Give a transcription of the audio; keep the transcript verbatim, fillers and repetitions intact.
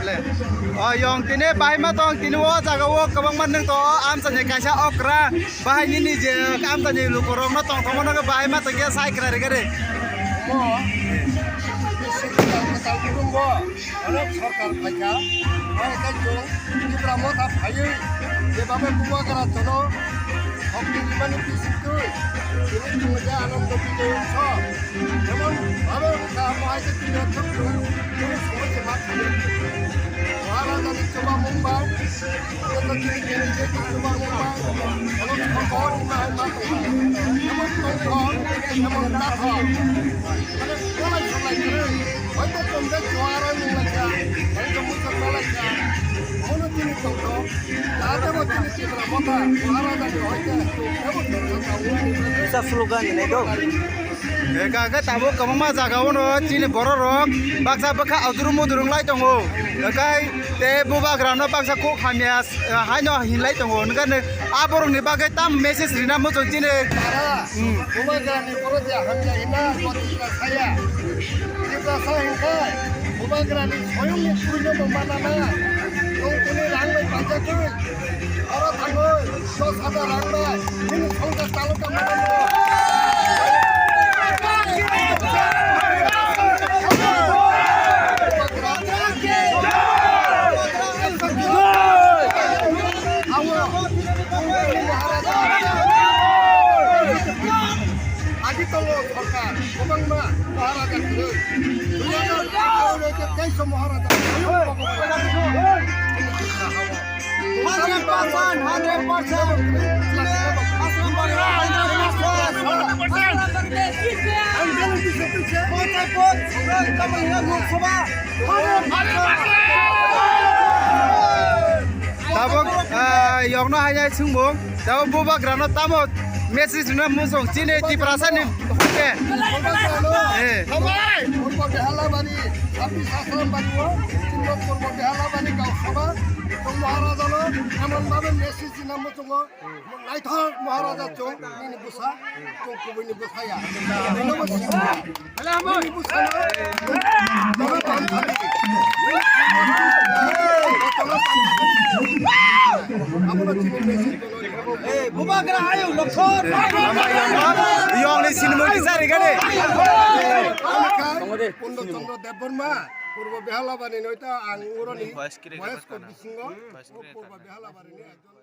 Le. O yong tini bahai ma tong tini o jaga o kwbangma nwng to o amchani kaisa okra bahai nini je amchani lukurok no tong thangma no bahai ma tong khe sai kwra rega re. Onek sorkar phaikha, onek kaitor Tipra motha phaiwi jebabe bubagra jono hokni rimani bisingtwi tini chwng je Anando Bijoy Utsav emon bhabe wngkha, mohai se tini hokni tini somoi se ma phaiwi Maharajani chubamung bai, joto tini tini je chubamung bai, onek sorkar ni ma hai ma tongkha, emon tongkha, emon dakha. Mane, kolai kolai kwrwi. Hoito tongde chuwara nunglaikha, hoito musa kolaikha. Bono chini tongtho. Jahate bo chini Tipra motha, Maharajani hoite, ebo tongtho. Kisa slogan ni nai do. Eka ke tabuk kwbangma jaga o no chini borok rok baksa bwkha aduru muduru wng lai tongo. Ekai te bubagra no baksa kok hamya haino hinlai tongo. Nokha ne a borok ni bagwi tam message rina muchung chini. Tara, hmm. Bubagra ni borok je hamya hina, bo Tiprasa ya. Tiprasa hinkhai, bubagra ni soyung ni thwi no bo mana na. Nwng tini rang bai paijagwi, oro thangwi, dos hajar rang bai, nini songkar talo ka mana no. Agi tongo sorkar, kwbangma Maharaja kwrwi. Dui hajar atharo bai khe teisa Maharaja kwrwi. Hundred percent, hundred percent. Aslam Bari, hundred percent. Hundred percent. Tabuk, ah, yokno hainai sungmung. Tabuk bubagrano tamo message rwna muchung chini Tiprasani hwnkhe. Eh. Purbo Behalabari, Chhabbish Aslam Bari o, Purbo Behalabari Gaon Sabha, tong Maharajano emon bhabe message rwna muchungo, naithok Maharaja chwng nini bwsa, chwng kubuini bwsa ya. Bini bwsa no, abono chini message. Bubagra ayuk lokthor. Yongni sinimung kisa rigani. Purno Chandra Debbarma, Purbo Behalabari noita ang uroni voice ko bisingo, Purbo Behalabari ni ekjon.